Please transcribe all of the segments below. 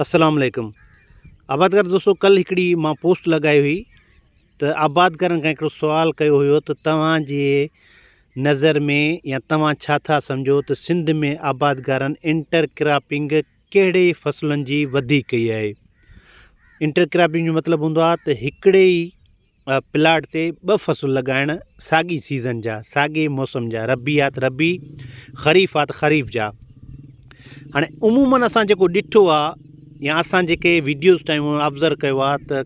السلام عليڪم آبادگار دوستو ڪل هڪڙي مان پوسٽ لڳائي هئي ته آبادگارن کان هڪڙو سوال ڪيو هيو ته توهان جي نظر ۾ يا توهان ڇا ٿا سمجهو ته سنڌ ۾ آبادگارن انٽر ڪراپنگ ڪهڙي فصلن جي وڌيڪ ڪئي آهي انٽر ڪراپنگ جو مطلب هوندو آهي ته هڪڙي ئي پلاٽ تي ٻه فصل لڳائڻ ساڳي سيزن جا ساڳي موسم جا ربيع آ ته ربيع خريف آ ته خريف جا هاڻي عمومن اسان جيڪو ڏٺو آ يا اسان جيڪي ويڊيوز ٺاهيون آبزرو ڪيو آ ته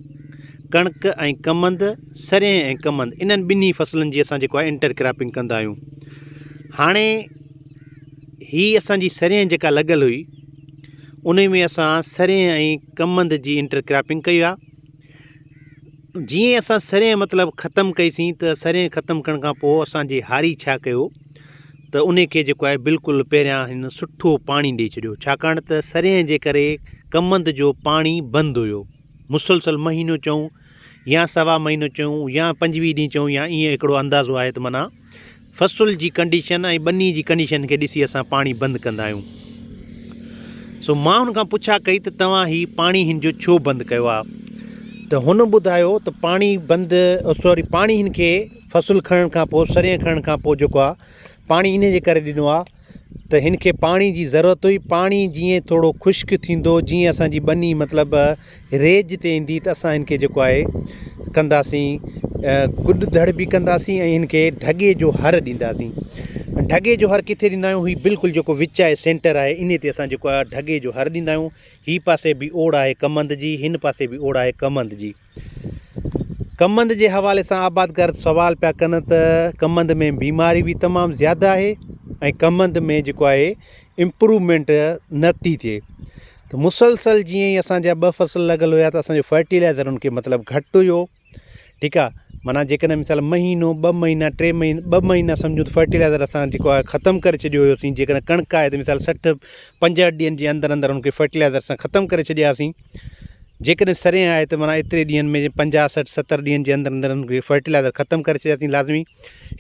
ڪڻڪ ۽ ڪمند سرين ۽ ڪمند انهن ٻنهي فصلن جي اسان جيڪو آ انٽر ڪراپنگ ڪندا آهيون هاڻي هي اسان جي سرين جيڪا لڳل هئي ان ۾ اسان سرين ۽ ڪمند جي انٽر ڪراپنگ ڪئي آ جيئن ئي اسان سرين مطلب ختم ڪئي سين ته سرين ختم ڪرڻ کان پوء اسان جي هاري ڇا ڪيو ته ان کي جيڪو آهي بلڪل پهريان هن سٺو پاڻي ڏئي ڇڏيو ڇاڪاڻ ته سرين جي ڪري ڪمند جو پاڻي بند هيو مسلسل مهينو چئون يا سوا مهينو چئون يا پنجويهه ڏينهن چئون يا ائين هڪڙو اندازو آهي ته معنيٰ فصل جي ڪنڊيشن ۽ ٻني جي ڪنڊيشن کي ڏسي اسان پاڻي بند ڪندا آهيون. سو مان هن کان پڇا ڪئي ته توهان هي پاڻي هن جو ڇو بند ڪيو آهي ته هن ٻڌايو ته پاڻي بند سوري پاڻي هن کي فصل کڻڻ کان پوء سرين کڻڻ کان پوء جيڪو آهي پاڻي انهي جي ڪري ڏنو آهي ته هن کي پاڻي جي ضرورت هئي، پاڻي جيئن ٿورو خشڪ ٿيندو، جيئن اسان جي ٻني مطلب ريج تي ايندي ته اسان هن کي جيڪو آهي ڪنداسين گڏ ڌڙ به ڪنداسين ۽ هن کي ڍڳي جو هر ڏينداسين. ڍڳي جو هر ڪٿي ڏيندا آهيون؟ هي بلڪل جيڪو وچ آهي سينٽر آهي انهي تي اسان جيڪو آهي ڍڳي جو هر ڏيندا آهيون. هي پاسي به اوڙ آهي ڪمند جي، هن پاسي به اوڙ آهي ڪمند جي. ڪمند جي حوالي سان آبادگار سوال پيا ڪن ته ڪمند ۾ بيماري به تمام زياده آهي ۽ ڪمند ۾ جيڪو آهي امپروومينٽ نه ٿي ٿئي ته مسلسل جيئن ئي اسان جا ٻه فصل لڳل هيا ته اسان جو فرٽيلائزر ان کي مطلب گهٽ هيو ٺيڪ آ معنيٰ جيڪڏهن مثال مهينو ٻه مهينا ٽي مهينا ٻه مهينا سمجهون ته فرٽيلائزر اسان جيڪو آهي ختم ڪري ڇڏيو هيوسين جيڪڏهن ڪڻڪ آهي ته مثال 60 65 ڏينهن جي اندر اندر ان کي فرٽيلائزر سان ختم ڪري ڇڏياسين جيڪڏهن سرين آهي ته معنيٰ ايتري ڏينهن ۾ 50 60 70 ڏينهن جي اندر اندر ان کي فرٽيلائزر ختم ڪري ڇڏياسين لازمي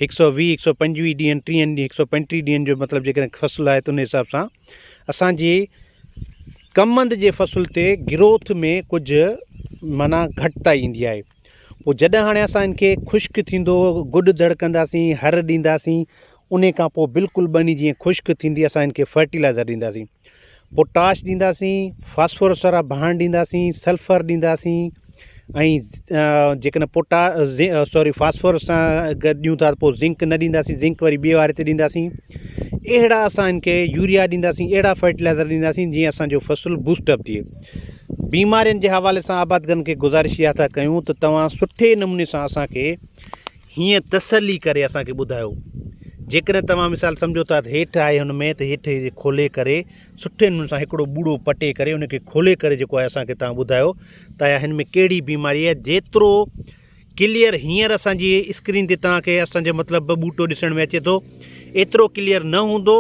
هڪ سو 20 هڪ سو 25 ڏينهن ٽيهن ڏينهن هڪ سو 35 ڏينهن جو مطلب جيڪڏهن فصل آهي ته ان حساب سان اسان جي ڪمند جي فصل تي گروٿ ۾ ڪجهه معنيٰ گهٽتائي ايندي آهي پوء جڏهن هاڻي اسان ان کي خشڪ ٿيندو گڏ ڌڙ ڪنداسين هر ڏينداسين انهي کان پوء بلڪل ٻني جيئن خشڪ ٿيندي اسان ان کي فرٽيلائزر ڏينداسين پوٽاش ڏينداسين فاسفورس وارا ڀاڻ ڏينداسين سلفر ڏينداسين ۽ جيڪڏهن پوٽا سوري فاسفورس سان گڏ ڏيون ٿا ته پوء زنڪ نه ڏينداسين زنڪ وري ٻئي واري تي ڏينداسين اهڙا اسان ان کي يوريا ڏينداسين اهڙا فرٽيلائزر ڏينداسين جيئن اسانجو فصل بوسٽ اپ ٿئي بيمارين جي حوالي سان آبادگارن کي گذارش اها ٿا ڪيون ته توهان سٺي نموني سان اسانکي هيئن تسلي ڪري اسان کي ٻڌايو. جيڪڏهن توهان مثال سمجهو ٿا ته هيٺ آهي هن ۾ ته هيٺ هي کولي ڪري سٺي نموني سان هڪڙو ٻوڙو پٽي ڪري ان کي کولي ڪري جيڪو آهي اسان کي توهان ٻڌايو ته آيا هن ۾ ڪهڙي بيماري آهي جيترو ڪليئر هينئر اسان جي اسڪرين تي توهان کي اسان جو مطلب ٻوٽو ڏسڻ ۾ اچي ٿو ايترو ڪليئر نه هوندو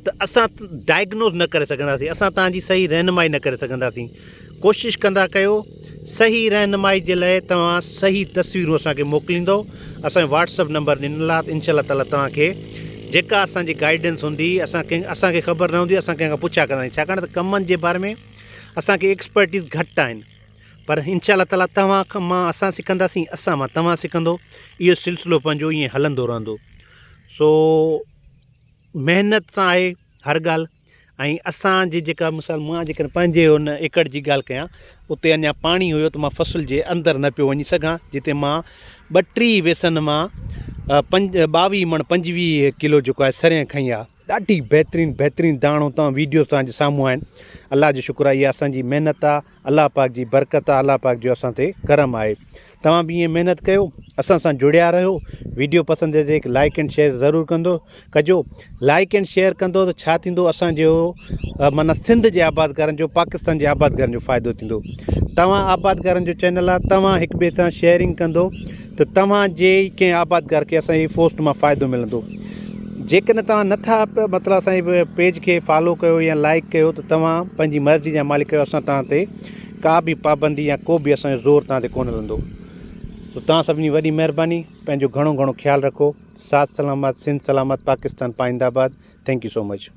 ته اسان ڊائگنوز نه ڪري سگهنداسين اسان توهان جي صحيح رهنمائي نه ڪري سگهنداسين ڪوشش ڪندا ڪيو صحيح رهنمائي جي لاء توهان صحيح تصويرون اسان کي موڪليندو اسان جو واٽس اپ نمبر ڏنل آهي انشاء الله تعالي توهان کي جيڪا اسان جي گائيڊنس هوندي اسان کي اسان کي خبر نه هوندي اسان ڪنهن کان پڇا ڪندا آهيون ڇاڪاڻ ته ڪمن جي باري ۾ اسان کي ايڪسپرٽيز گهٽ آهن پر انشاء الله تعالي توهان کان مان اسان سکنداسين اسان مان توهان سکندو اهو سلسلو پنهنجو ائين هلندو رهندو سو محنت سان آهي هر ڳالهه ۽ اسان جي جيڪا مثال مان جيڪڏهن پنهنجي ان ايڪڙ جي ڳالهه ڪيان اتي اڃا پاڻي هيو ته مان فصل جي اندر نه پيو وڃي سگهان جتي مان ٻٽيهه ويسن مان پنج ٻاويهه مڻ پنجويهه ڪلو جيڪو آهي سرين کنئي آهي ڏاڍي بهترين بهترين داڻو تان ويڊيوز تان جي سامهون آهن الله جو شڪر آهي اها اسان جي محنت آهي الله پاڪ جي برڪت آهي الله پاڪ جو اسان تي ڪرم آهي توهان به ائين محنت ڪيو اسان سان جڙيا رهيو ويڊيو پسند اچي هڪ لائڪ اينڊ شيئر ضرور ڪندو ڪجو لائڪ اينڊ شيئر ڪندو ته ڇا ٿيندو اسان جو معنيٰ سنڌ جي آبادگارن جو پاڪستان جي آبادگارن جو فائدو ٿيندو توهان آبادگارن جو چينل آهي توهان هڪ ٻئي سان شيئرنگ ڪندو ته توهان جي ئي ڪنهن آبادگار کي اسان جي پوسٽ مان فائدو ملندو جيڪڏهن توهان نٿا مطلب اسان جي پيج کي فالو ڪيو يا لائڪ ڪيو ته توهان پنهنجي مرضي جا مالڪ آهيو اسان توهان تي ڪا به پابندي يا ڪو به اسان جو زور توهان تي ڪونه هلندو. سو توهان سڀني جي وڏي مهرباني. پنهنجو گهڻو گهڻو خيال رکو. ساٿ سلامت سنڌ سلامت پاڪستان پائنده آباد thank you so much.